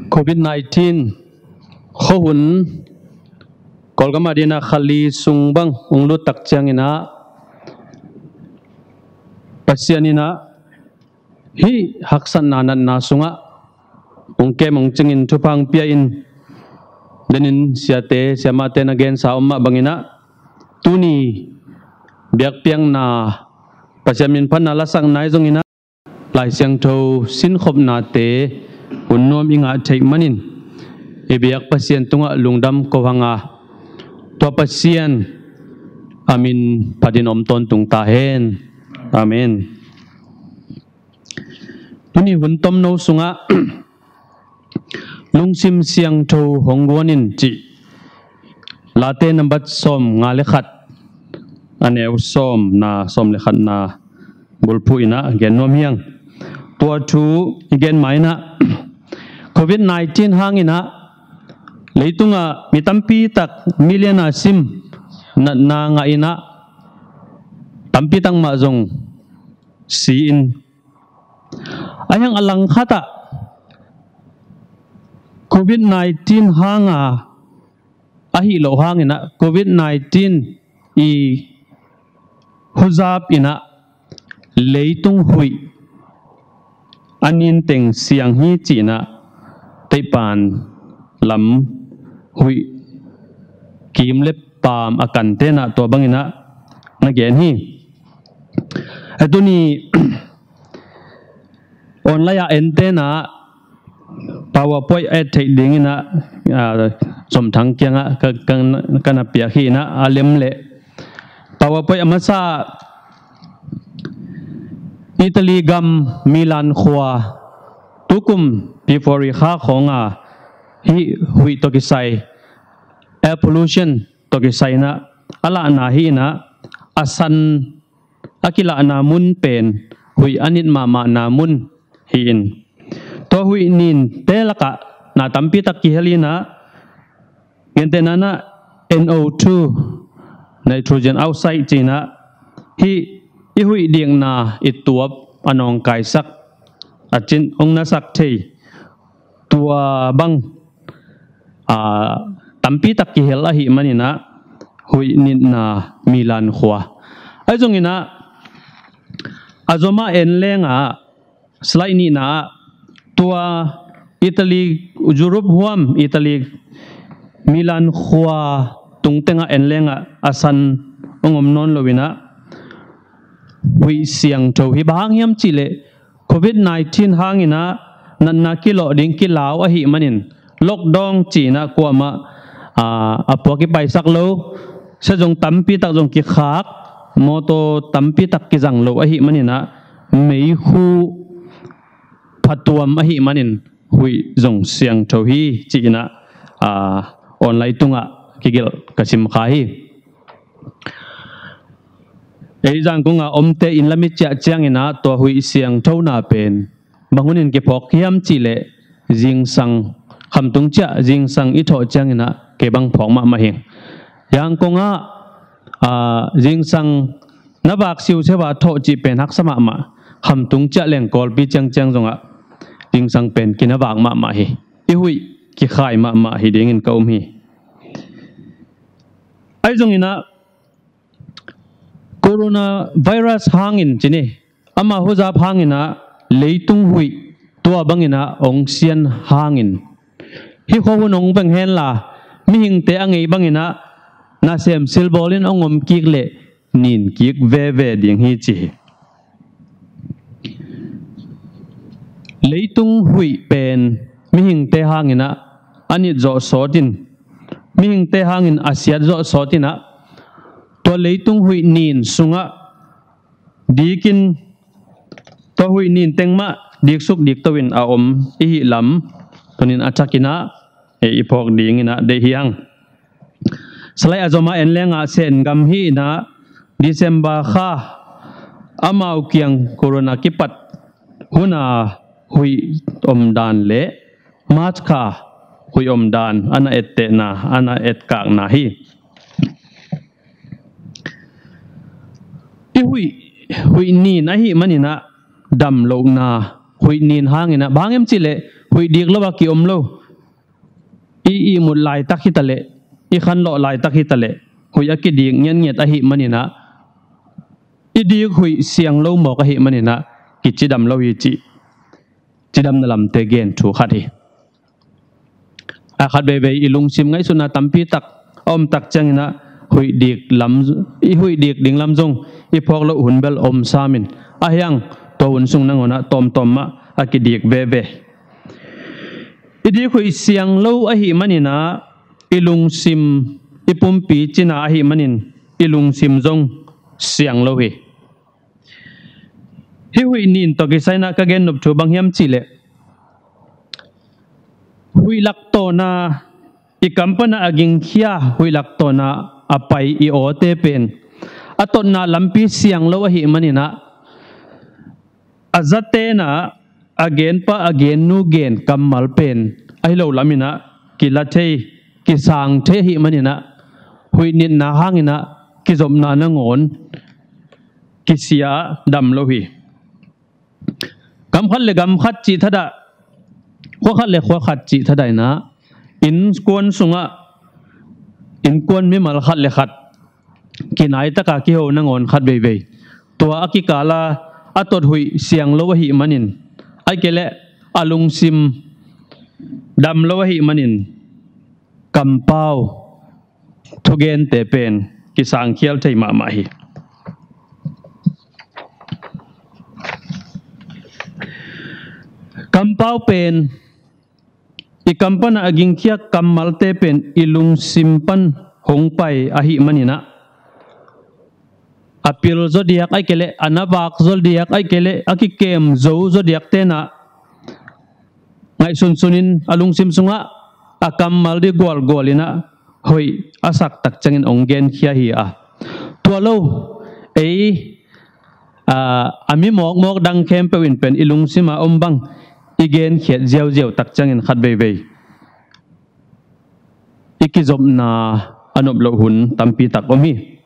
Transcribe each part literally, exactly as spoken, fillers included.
Covid nineteen khuahun Kawlgam ah dinah kha li sung bang hong lut tak cianginah Pasian inah hih haksatna natna sungah hong kem hong cingin thupha hong pia in, denin siate siamahte na gensa om mah banginah tuni biakpiakna Pasian min phatna lasak nai zonginah Lai Siangtho sinkhopnate hun nuam i ngah theih manin i biak Pasian tungah lungdam ko hanga, tua Pasian a min phatin om tawntung ta hen. Amen. Tuni hun tomno sungah lungsim siangtho hong guan in cih Late nambat sawm nga le khat, a neu sawm na sawm le khat na bulphuh inah gen nuam hiang. Tua thu i gen ma inah Covid nineteen hanginah leitungah mi tampi tak million a sim natna ngah inah tampi tak mah zong si in, a hiang a langkhatah Covid nineteen hanga ahih loh hanginah Covid nineteen i huzap inah leitung huih a ninteng siang hi cinah teihpan lam huih kim le paam a kan tenah tua banginah na gen hi. A tuni online ah en tenah PowerPoint et theih dinginah, ah, Somthang kiangah ka, ka, ka na piak hi inah a lem leh PowerPoint a masa Italy gam Milan khua tukum February kha khawnga hih huih tawh kisai, air pollution tawh kisai inah a lahna hi inah a san a kilahna mun pen huih a nit mahmahna mun hi in, tua huih ninte lakah na tampi tak kihel inah gentehna nah N O two, nitrogen oxide cinah hih i huih dikna i tuap a nawngkaisak a cin hong nasak thei tua bang, aa, tampi tak kihel ahih maninah huih nitna Milan khua. Ahi zonginah a zomah en lengah slide nihna ah tua Italy, Europe huam Italy Milan khua tungtengah en lengah a san hong om nawn loinah huih siangtho hi. Bang hang hiam cihleh Covid nineteen hanginah natna kilawh ding kilau ahih manin lockdown cinah kuamah, aa, a puak i paisak lo, sia zong tampi tak zong kikhak, mawtaw tampi tak kizang lo ahih maninah meikhu phatuam ahih manin huih zong siangtho hi cinah, aa, online tungah kigelh ka simkha hi. Ei Zangkong a omte in lam i ciah cianginah tua huih siangthona pen bang hunin kiphawk hiam cihleh zingsang, khamtung ciah zingsang i thawh cianginah kei bang phawk mahmah hi. Zangkong ah, aa, zingsang na vak siusiau a thawh cih pen haksa mahmah. Khamtung ciah leng Kawlpi ciangciang zongah zingsang pen kina vak mahmah hi. I huih kikhai mahmah hi dingin ka um hi. Ahi zonginah coronavirus hangin cini ama huzap hanginah leitung huih tua banginah ong sian hangin hih khuahun ong veng henla mihingte a ngei banginah nasem silbawlin ong om kik leh nin kik veve ding hi ci hi. Leitung huih pen mihingte hanginah a nit zawh sawtin, mihingte hangin a siat zawh sawtinah tua leitung huih nin sungah dikin tua huih nin teng mah diksuk diktoin a om i hih lam tunin a thakinah i phawk dinginah deih hi hang. Slide a zomah en lengah Sengam hi inah December kha amau kiang corona kipat huna huih omdan le March kha huih omdan ana ettehna, ana etkakna hi. I huih, huih nin ahih maninah damlohna, huih nin hanginah bang hang hiam cihleh huih dik lo a kiom lo, i ihmut laitak hi ta leh, i khanlawh laitak hi ta leh, huih a kidik ngiatngiat ahih manin ah, i dik huih siang lo mawk ahih manin ah, kicidam lo hi cih cidamna lamte gen thu khat hi. A khat veivei i lungsim ngaihsutna tampi tak a om tak ciangin ah, huih dik lam, i huih dik ding lam zong i phawk loh hun bel om sam in, ahi hang tua hun sung nangawn ah tawmtawm mah a kidik veve. I dik huih siang lo ahih manin ah, i lungsim, i pumpi cina ahih manin i lungsim zong siang lo hi. Hih huih nin tawh kisai in ah ka gen nop thu bang hiam cih leh, huih lak tawn a, i kam pan a a gingkhia huih lak tawn a a pai i awte pen, a totna lampi siang lo ahih manin ah, a zate'n ah, a genpa a gennu gen kammal pen ahi lo lamin ah, kila thei, kisang thei ahih manin ah, huih nitna hangin ah kizopna nangawn kisia dam lo hi. Gam khat le gam khat cih thadah, khua khat le khua khat cih thadah in ah, innkuan sungah innkuan mimal khat le khat kinai taka kiho nangawn khat veivei, tua a kikal a a tot huih siang lo ahih manin, ahih kei leh a lungsim dam lo ahih manin, kampau thugente pen kisangkhial thei mahmah hi. Kampau pen, i kam pan a a gingkhia kammalte pen i lungsim pan hong pai ahih manin ah, a pil zaw diak ahih kei leh, a na vak zaw diak ahih kei leh, a kikem zo zaw diakte'n ah ngaihsunsun in a lungsim sungah a kammal dih gualgual in ah, hoih a sak tak ciangin hong genkhia hi a. Tua lo, ei, a, a mi mawkmawk dang khempeuh in pen i lungsim a om bang i genkhiat ziauziau tak ciangin khat veivei i kizopna a nop loh hun tampi tak om hi.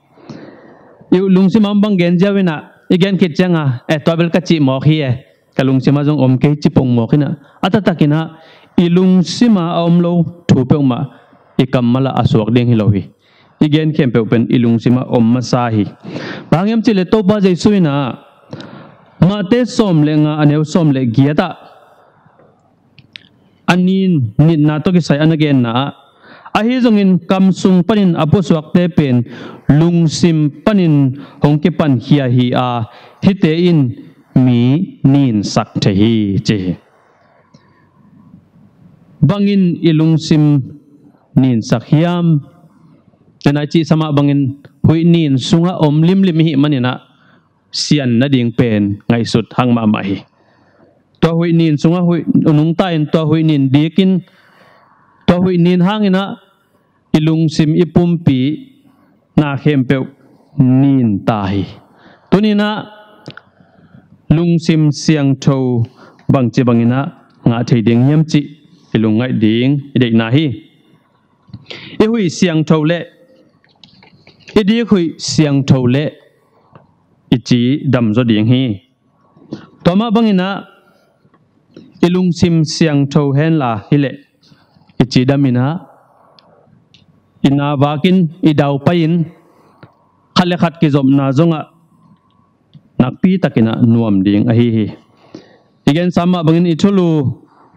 I lungsim a om bang gen ziau in ah, i gen khit ciang a, eh, tua bel ka cih mawk hi e, ka lungsim ah zong om kei ci pong mawk in ah, a taktak in ah i lungsim ah a om lo thu peuhmah i kammal ah a suak ding hi lo hi. I gen khempeuh pen i lungsim ah om masa hi. Bang hiam cih leh Topa Jesu in ah Matthai sawm le nga, a neu sawm le giat ah, a nin, nitna tawh kisai a na genna ah, ahi zongin kam sung panin a pusuakte pen lungsim panin hong kipankhia hi a, hihte in mi ninsak thei hi, ci hi. Bangin i lungsim ninsak hiam? Tua nai cih sa mah bangin huih nin sungah om limlim i hih manin ah, sian nading pen ngaihsut hak mahmah hi. Tua huih nin sungah huih, nungta in tua huih nin dikin, tua huih nin hangin ah i lungsim, i pumpi na khempeuh nin ta hi. Tuni in ah lungsim siangtho bangci bangin ah ngah thei ding hiam cih i lungngaih ding i deihna hi. I huih siangtho leh, i dik huih siangtho leh i cidam zaw ding hi. Tua mah bangin ah i lungsim siangtho henla hi leh i cidam in ah, i na vakin, i daupai in, khat le khat kizopna zongah nakpi takin ah nuam ding ahi hi. I gensa mah bangin i thulu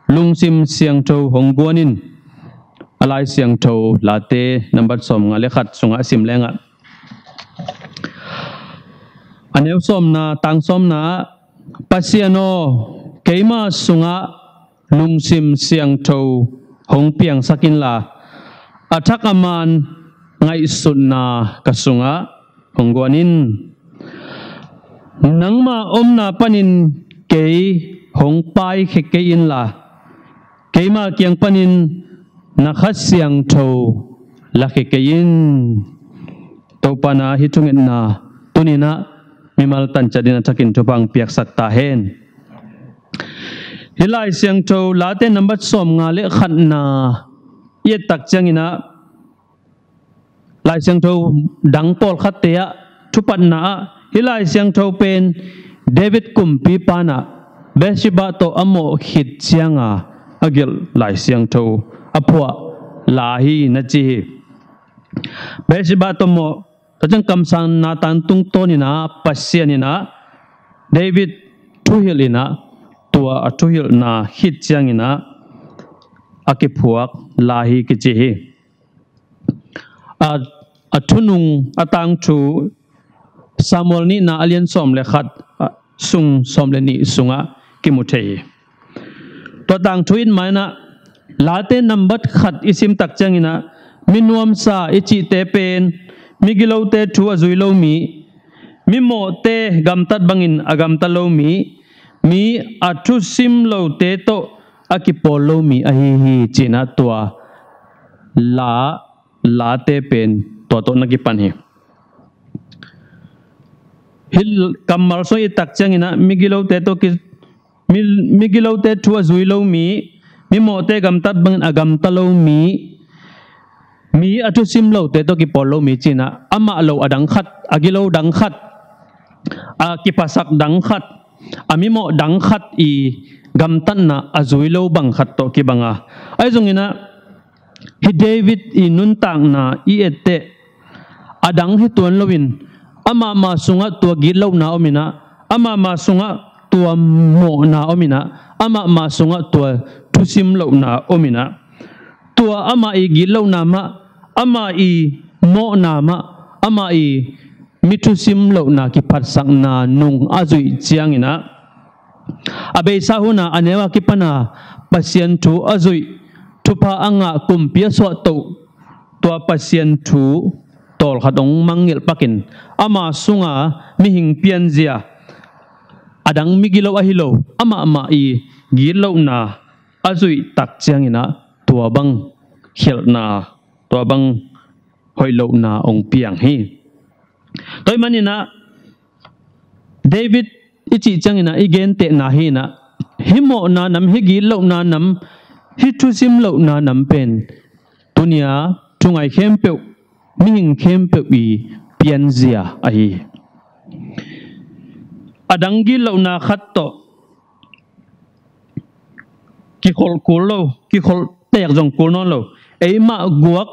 lungsim siangtho hong guan in, a Lai Siangtho Late nambat sawmnga le khat sungah a sim leng ah, a neu sawmna, tang sawmna ah, Pasian aw, keima sungah lungsim siangtho hong piangsak inla, a thak a man ngaihsutna ka sungah hong guan in. Nangma omna panin kei hong paikhia kei inla, keima kiang panin na Kha Siangtho lakhia kei in. Topa in ah hih thungetna tuni in ah mimal tanciat in a thakin thupha hong piaksak ta hen. Hih Lai Siangtho Late nambat sawmnga le khatna i et tak ciangin ah, Lai Siangtho dang pawlkhatte ah, thupatna ah, hih Lai Siangtho pen David kumpipa in ah Bathsheba tawh a mawh khit ciang a a gelh Lai Siangtho, a phuah la hi na ci hi. Bathsheba tawh mawh, tua ciang kamsang Nathan tungtawn in ah Pasian in ah David thuhilh in ah, tua a thuhilhna khit ciangin ah a kiphuak la hi kici hi. A, a thunung a tangthu Samuel nihna a lian sawm le khat, a, sung sawm le nih sungah kimu thei hi. Tua tangthu in mah in ah Late nambat khat i sim tak ciangin ah mi nuamsa i cihte pen migilote thu a zui lo mi, mi mawhte gamtat bangin a gamta lo mi, mi a thusim lote tawh a kipawl lo mi ahi hi ci-in ah tua la, late pen tua tawh na kipan hi. Hih kammal sung i tak ciangin ah migilote tawh ki, mi, migilote thu a zui lo mi, mi mawhte gamtat bangin a gamta lo mi, mi a thusim lote tawh kipawl lo mi ci-in ah amah lo a dang khat, a gilo dang khat, a kiphasak dang khat, a mimawh dang khat i gamtatna a zui lo bang khat tawh kibang a. Ahi zongin ah hih David i nuntakna i et teh a dang hi tuan loin amah mah sungah tua gitlohna om in ah, amah mah sungah tua mawhna om in ah, amah mah sungah tua thusim lohna om in ah, tua amah i gitlohna mah, amah i mawhna mah, amah i mi thusim lohna kiphatsakna nung a zuih ciangin ah a beisa hun a a neu a kipan a Pasian thu a zuih, thupha a ngah, kumpi a suahtoh, tua Pasian thu tawlkhat hong mangngilh pakin ama sunga mihing pianzia, a dang migilo ahi lo, amah mah i gitlohna a zuih tak ciangin ah tua bang khialhna, tua bang hoih lohna hong piang hi. Tua ahih manin ah David i cih ciangin ah i gentehna hi in ah, hih mawhna nam, hih gitlohna nam, hih thusim lohna nam pen tuni a thungai khempeuh, mihing khempeuh i pianzia ahi hi. A dang gitlohna khat tawh kikholh kul lo, kikholh tek zong kul nawn lo. Eimah guak,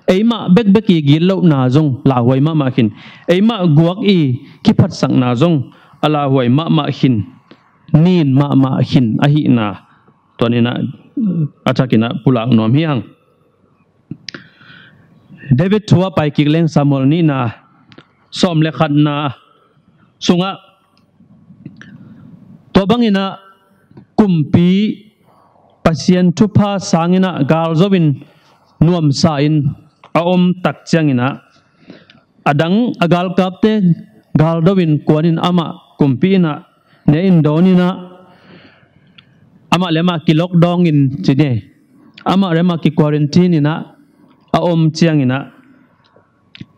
eimah bekbek i gitlohna zong lauhuai mahmah khin. Eimah guak i kiphatsakna zong a lauhuai mahmah khin. Nin mahmah khin ahihna tua ni in ah a thakin ah pulak nuam hi hang. David thu a pai kik leng Samuel nihna sawm le khatna sungah tua bangin ah kumpi Pasian thupha sangin ah galzo in nuamsa in a om tak ciangin ah a dang a galkapte galdo in kuan in amah kumpi in ah ne in dawn in ah amah le amah ki-lockdown in ci ni, amah le amah ki-quarantine in ah a om ciangin ah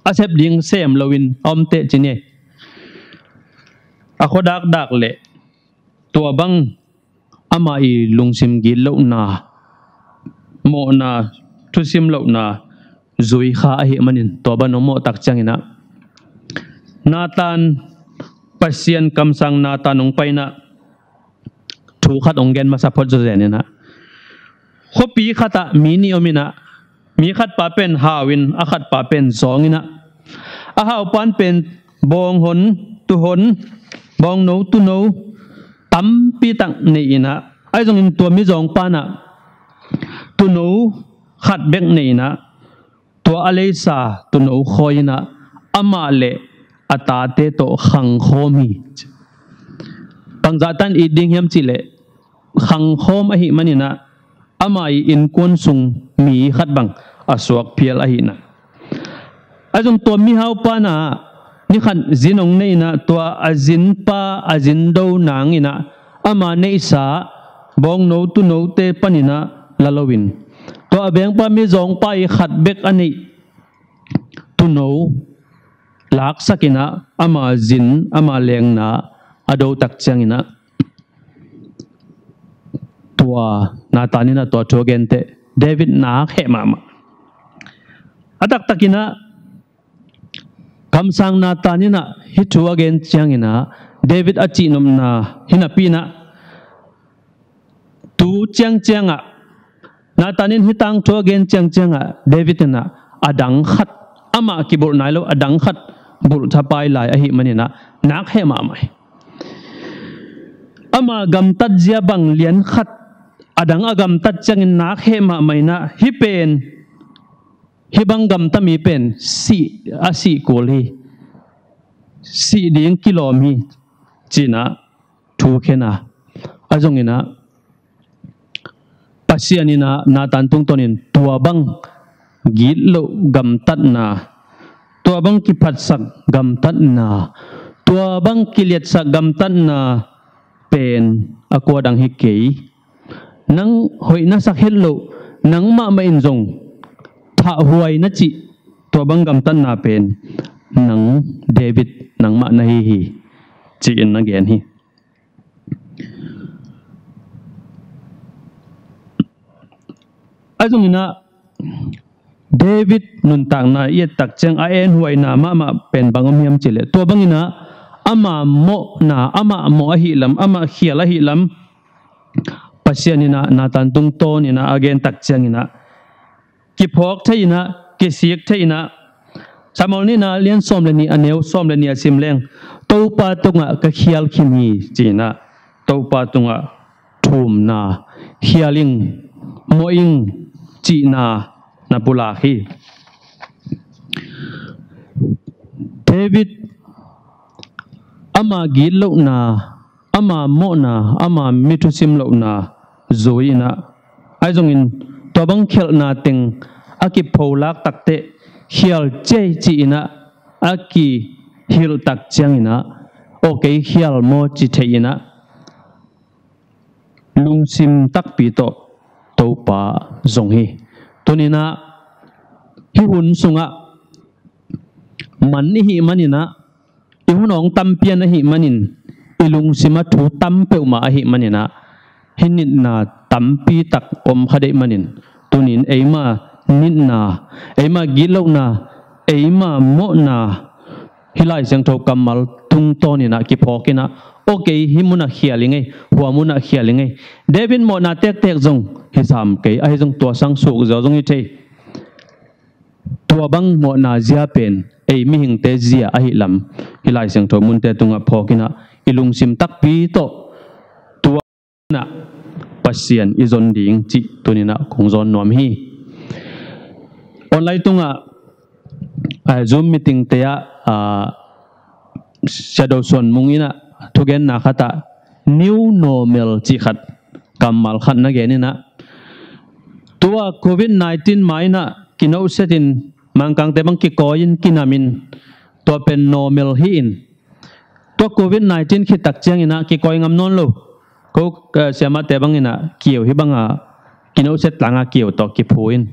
a sep ding sem loin a om teh ci ni. A khuadakdak leh tua bang amah i lungsim gitlohna, mawhna, thusim lohna zui kha ahih manin tua bang hong mawh tak ciangin ah Nathan, Pasian kamsang Nathan hong pai in ah thu khat hong gen masa phot zawzen in ah, khuapi khatah mi nih om in ah, mi khatpa pen hau in a khatpa pen zawng in ah, a haupa'n pen bawnghon, tuhon, bawngno, tuno tampi tak nei in ah, ahi zongin tua mizawngpa'n ah tuno khat bek nei in ah, tua a leisa tuno khawi in ah amah le a tate tawh khangkhawm hi. Bangzah tan it ding hiam cih leh khangkhawm ahih manin ah ama i innkuan sung mi khat bang a suak phial ahihna. Ahi zong tua mihaupa'n ah ni khat zin hong nei in ah tua a zinpa a zin do nang in ah ama neihsa bawngno tunote panin ah la loin tua a vengpa mizawngpa i khat bek a neih tuno laksak in ah ama zin, ama lengna a do tak ciangin ah tua Nathan in ah tua thu a gen teh David nak heh mahmah. A taktak in ah kamsang Nathan in ah hih thu a gen ciangin ah David a cihnopna hi napi in ah tu ciangciang ah Nathan in hih tangthu a gen ciangciangah David inah a dang khat, amah kibulh nai lo a dang khat bulh thapai lai ahih maninah nak heh mahmah hi. Ama gamtat zia bang lian khat a dang a gamtat ciangin nak heh mahmah inah hih pen, hih bang gamta mi pen sih, a sih kul hi, sih ding kilawm hi, cinah thu khen a. A zonginah Pasian inah Nathan tungtawnin tua bang gitloh gamtatna, tua bang kiphatsak gamtatna, tua bang kiliatsak gamtatna pen a kua dang hi kei. Nang hoih na sak het loh, nang mahmah in zong thahhuai na cih tua bang gamtatna pen nang David nangmah na hi hi, ci-in na gen hi. A zonginah David nuntakna i ettak ciang a enhuaina mahmah pen bang om hiam cileh, tua banginah ama mawhna, amah mawh ahih lam, amah khial ahih lam Pasian inah Nathan tungtawn inah a gentak cianginah kiphawk thei inah, kisik thei inah, Samuel nihna lian sawm le nih a neu sawm le nih a sim leng, Topa tungah ka khial khin hi, ci inah Topa tungah thumna, khial ing, mawh ing, cihna na pulak hi. David ama gitlohna, ama mawhna, ama mi thusim lohna zui inah, ahi zongin tua bang khialhna teng a kipholak takteh khial ciai ci inah a kihilh tak cianginah, aw kei khial maw ci thei inah lungsim takpi tawh Topa zong hi. Tuninah hih hun sungah man ihih maninah, i hun awng tampian ahih manin, i lungsim a thu tam peuhmah ahih maninah, hih nitna tampi tak om kha deih manin, tunin eima nitna, eima gitlohna, eima mawhna, hih Lai Siangtho kammal tungtawn inah kiphawk inah, aw kei hih munah khial ing ei, hua munah khial ing ei. David mawhna tektek zong hi sam kei, ahi zong tua sang suk ziau zong hi thei. Tua bang mawhna zia pen ei mihingte zia ahih lam hih Lai Siangtho munte tungah phawk inah i lungsim takpi tawh tua inah Pasian i zon ding cih tuninah kong zawn nuam hi. Online tungah, ah, Zoom meeting te ah, ah, Shadow Suan Mung inah thugenna khatah new normal cih khat, kammal khat na gen inah, tua covid nineteen ma inah kinohsetin Mangkangte bang kikawi-in kinamin, tua pen normal hi-in, tua covid nineteen khittak cianginah kikawi ngam nawn lo. Ko, eh, siamate banginah kiu hih banga kinohset langa kiu tawh kiphu in,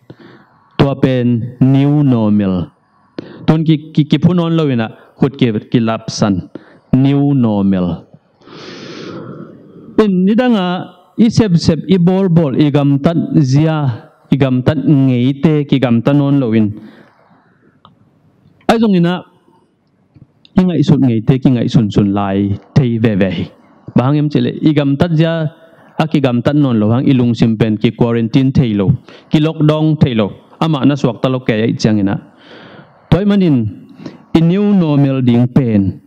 tua pen new normal. Tun ki, ki, kiphu nawn lo inah khut ki, kilapsan, new normal. In nidanga i sepsep, i bawlbawl, i gamtat zia, i gamtat ngeite kigamta nawn loin, ahi zonginah i ngaihsut ngeite kingaihsunsun lai thei veve hi. Bang hang hiam cileh, i gamtat zia a kigamtat nawn lo hang i lungsim pen ki quarantine thei lo, ki lockdown thei lo, amah na suakta lo kei ahih cianginah. Tua ahih manin i new normal ding pen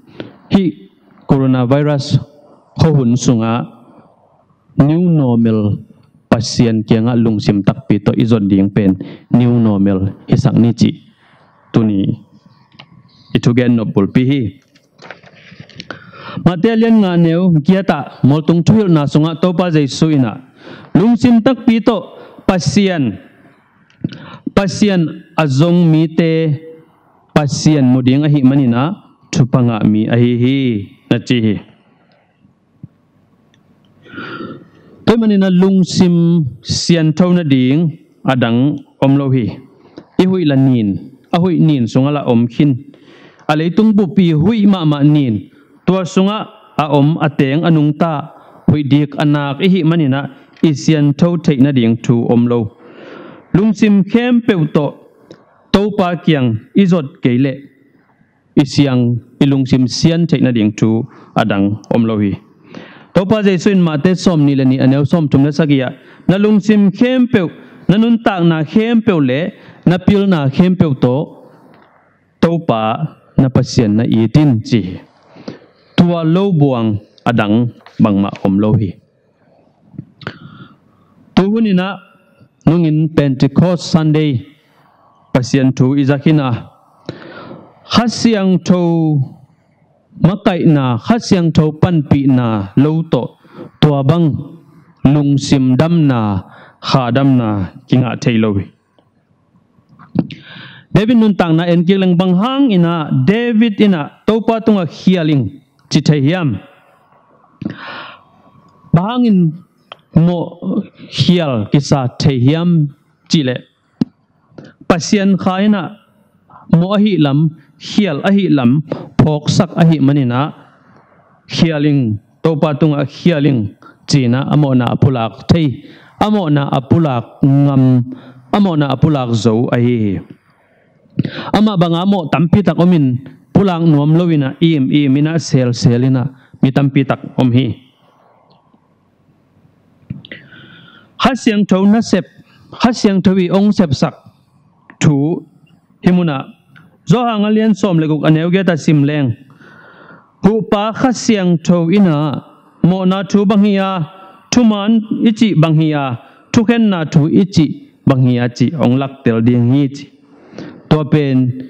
hih coronavirus khuahun sungah new normal, Pasian kiangah lungsim takpi tawh i zon ding pen new normal hisak ni cih tuni i thugen nop bulpi hi. Mate lian nga neu giatah moltung thuhilhna sungah Topa Jesu inah lungsim takpi tawh Pasian, Pasian a zong mite Pasian mu ding ahih maninah thupha ngah mi ahi hi, na ci hi. Tua ahih maninah lungsim siantho nading a dang om lo hi. I huih la nin, a huih nin sungah la om khin. A leitung bupi huih mahmah nin, tua sungah a om a teng a nungta huih dik a nak ihih maninah i siantho theih nading thu om lo. Lungsim khempeuh tawh Topa kiang i zot kei leh i siang, i lungsim sian theih nading thu a dang om lo hi. Topa Jesu in Mate sawm nih le nih a neu sawm thum le sagih ah, na lungsim khempeuh, na nuntakna khempeuh le na pilna khempeuh tawh Topa na Pasian na it in, ci hi. Tua lo buang a dang bangmah om lo hi. Tuhun in ah nungin Pentecost Sunday Pasian thu i zak in ah, Kha Siangtho makaihna, Kha Siangtho panpihna lo tawh tua bang lungsim damna, kha damna kingah thei lo hi. David nuntakna en kik leng, bang hang in ah David in ah Topa tungah khial ing ci thei hiam? Bang hangin mawh khial kisa thei hiam cih leh, Pasian Kha in ah mawh ahih lam, khial ahih lam phawksak ahih manin ah, khial ing, Topa tungah khial ing, ci-in ah a mawhna a pulak thei, a mawhna a pulak ngam, a mawhna a pulak zo ahi hi. Amah bangah mawh tampi tak om in, pulak nuam lo in ah, im im in ah, selsel in ah, mi tampi tak om hi. Kha Siangtho nasep, Kha Siangtho i ong sepsak thu hih munah Johan a lian sawm le guk, a neu giat ah sim leng, Huhpa Kha Siangtho in ah mawhna thu bang hi a, thuman i cih bang hi a, thukhenna thu i cih bang hi a, cih ong laktel ding hi, ci. Tua pen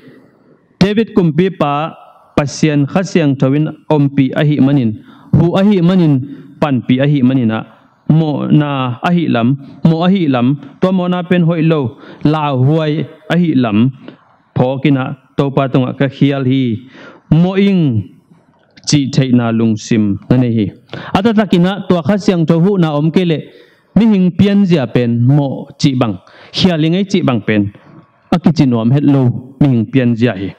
David kumpipa Pasian Kha Siangtho in ompih ahih manin, huh ahih manin, panpih ahih manin ah, mawhna ahih lam, mawh ahih lam, tua mawhna pen hoih lo, lauhuai ahih lam phawk in ah, Topa tungah ka khial hi, mawh ing, cih theihna lungsim na nei hi. A taktak in ah tua Kha Siangtho huhna om kei leh, mihing pianzia pen mawh cih bang, khial ing ei cih bang pen a kici nuam het lo mihing pianzia hi.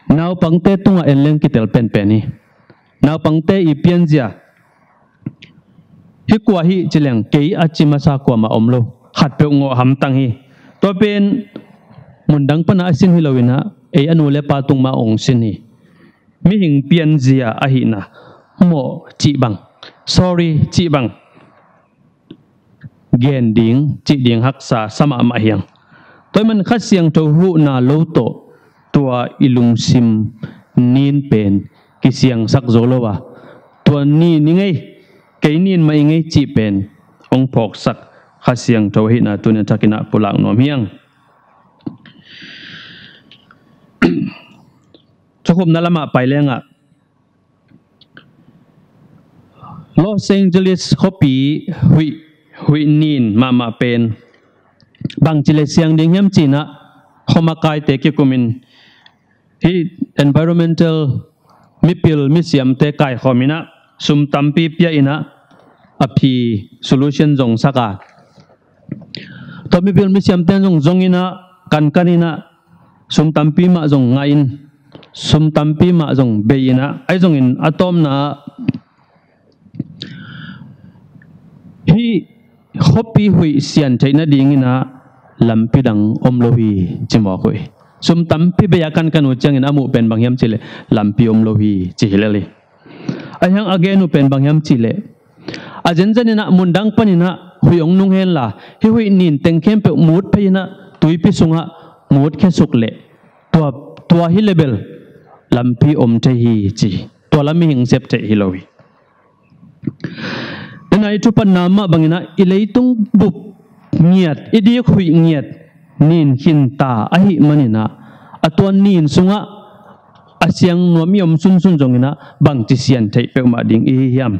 Naupangte tungah en leng kitel penpen hi. Naupangte i pianzia, hih kua hi ci leng, kei a ci masa kuamah om lo, khatpeuh ngawh hamtang hi. Tua pen mundang pan ah a sin hi lo in ah, ei a nu le pa tung mah ong sin hi. Mihing pianzia ahihna, mawh cih bang, sorry cih bang, gen ding, cih ding haksa sa mahmah hi hang. Tua ahih man Kha Siangtho huhna lo tawh tua i lungsim nin pen kisiangsak zo lo a, tua nin ing ei, kei nin mah ing ei cih pen ong phawksak Kha Siangtho ahihna tuni a thak in ah pulak nuam hi hang. Thukhupna lamah pai leng ah, Los Angeles khuapi huih, huih nin mahmah pen bangci leh siang ding hiam ci-in ah, khuamakaite kikum in, hih environmental mipil misiamte kaikhawm in ah, sum tampi pia in ah, a phi solution zong sak a, tua mipil misiamte zong zong in ah, kankan in ah, sum tampi mah zong ngah in, sum tampi mah zong bei in ah, ahi zongin a tawpna ah, hih khuapi huih sian theih nading in ah lampi dang om lo hi, ci mawk uh hi. Sum tampi bei a kankan uh ciangin a muh pen bang hiam cih leh, lampi om lo hi, ci hi lel hi. Ahi hang a gen uh pen bang hiam cih leh, a zenzen in ah mundang pan in ah huih ong nung hen la, hih huih nin teng khempeuh mut phei in ah, tuipi sungah mut khia suk leh, tua, tua hi leh bel lampi om thei hi, ci. Tua lam mihing sep theih hi lo hi. Dena i thupatna mah bang in ah, i leitung bup ngiat, i dik huih ngiat nin khinta ahih man in ah, a tua nin sungah a siang nuam i om sunsun zong in ah, bangci sian theih peuhmah ding i hi hiam?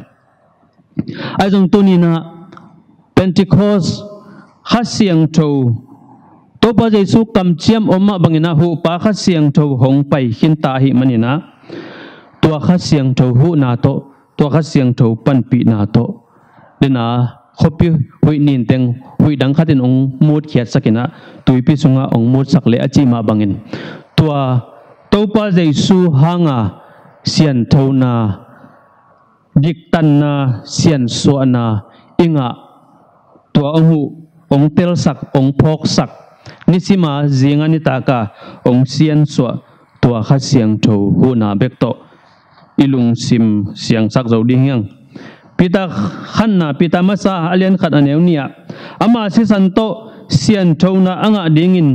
Ahi zong tuni in ah Pentecost Kha Siangtho, Topa Jesu kamciam om mah bang in ah, Huhpa Kha Siangtho hong pai khinta ahih man in ah, tua Kha Siangtho huhna tawh, tua Kha Siangtho panpihna tawh, dena khuapi huih nin teng huih dang khat in ong mutkhiatsak in ah, tuipi sungah ong mutsak leh a cih mah bangin, tua Topa Jesu hanga sianthona, diktanna, siansuahna i ngah, tua ong huh, ong telsak, ong phawksak, nisima, zinga, nitaka ong siansuah tua Kha Siangtho huhna bek tawh i lungsim siangsak zo ding hi hang. Peter khatna, Peter masa a lian khat a neu nih ah, ama sisan tawh sianthona a ngah dingin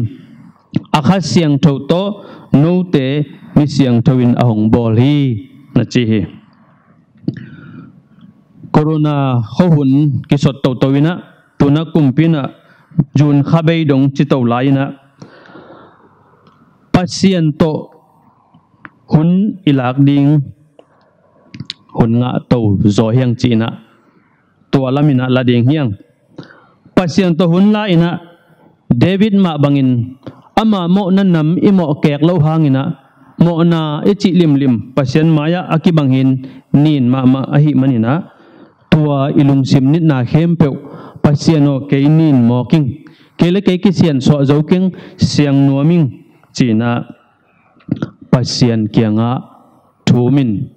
a Kha Siangtho tawh note mi siangtho in a hong bawl hi, na ci hi. Corona khuahun kisot toto inah, tuna kumpi inah June kha bei dong cito lai inah, Pasian tawh hun i lak ding hun ngah to zaw hiang ci inah, tua lam inah la ding hiang. Pasian tawh hun la inah, David mah bangin ama mawhna nam i mawh kek loh hang inah, mawhna i cih limlim Pasian mai-ah a kibang hin nin mahmah ahih man inah, tua i lungsim nitna khempeuh, Pasian aw, kei nin mawk ing, kei le kei kisiansuah zo keng, siang nuam ing ci inah Pasian kiangah thum in,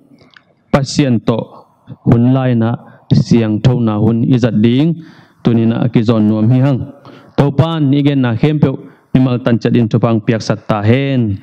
Pasian tawh hun la inah siangthona hun i zat ding tuni inah a kizawn nuam hi hang. Topa'n i genna khempeuh mimal tan ciat in thupha hong piaksak ta hen.